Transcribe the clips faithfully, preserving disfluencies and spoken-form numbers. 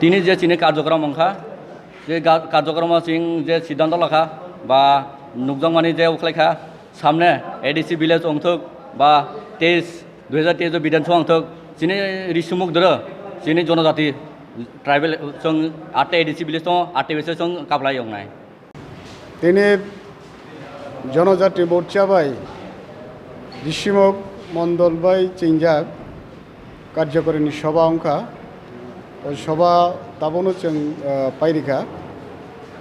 Tini je chini karjokrom wngkha, je ga-, karjokromno chwng je siddhanto lakha ba nukjakmani je ukhlaikha, samne A D C village wngthok ba teis, dui hajar teis o Bidhan Sabha wngthok, chini risumuk doro, chini jonojati tribal chwng atta A D C village tongo, atta village chwng kaplai wngnai. Tini Jonojati Morcha bai Rishimuk Mondol bai chingjak karjokorini soba wngkha. O soba tabukno chwng, ah, pairikha.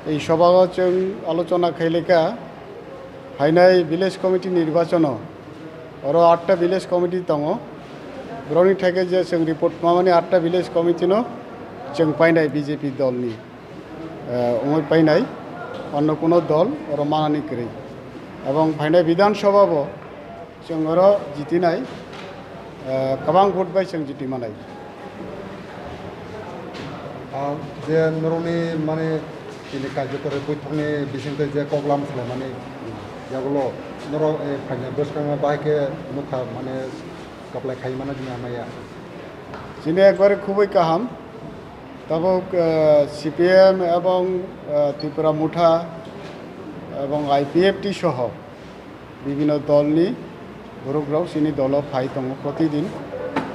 Ei sobao chwng alochona khailekha phainai village committee nirbachono. Oro atta village committee tongo. Borokni theke je chwng report mamani atta village committee no chwng painai B J P dolni. Eh, wngwi painai, onno kuno dol oro manani kwrwi. Ebong phainai Bidhan Sabha bo chwng oro jitinai, eh, kwbang vote bai chwng jiti manai. Ah, je norokni mane chini karjokori boithokni bisingtwi je koklam salaimani yagulo norok, eh, phainai bwskango bahai khe nukha mane kaplai khai mano hwnwi hamya. Chini ekbare khubui kaham. Tabuk, eh, C P M ebong, eh, Tripura Motha ebong I P F T soho bibhinno dolni borok rok chini dolo phai tongo protidin.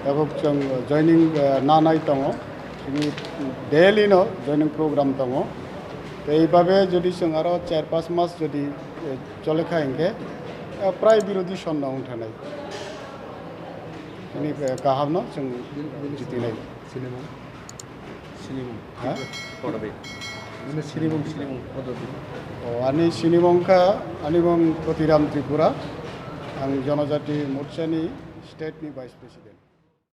Tabuk chwng joining, eh, nanai tongo. Chini daily no joining program tongo. Tei eibabe jodi chwng aro char panch mas jodi, eh, chole kha hinkhe, eh, prai birodhi sonno wng thanai. Chini, eh, kaham no chwng jitinai. Sinimung. Sinimung. Ha? Kodabi. Nini sinimung, sinimung. Kodabi. O, ani sinimung kha, ani mung Kotiram Tripura. Ang Jonojati Morcha ni state ni vice president.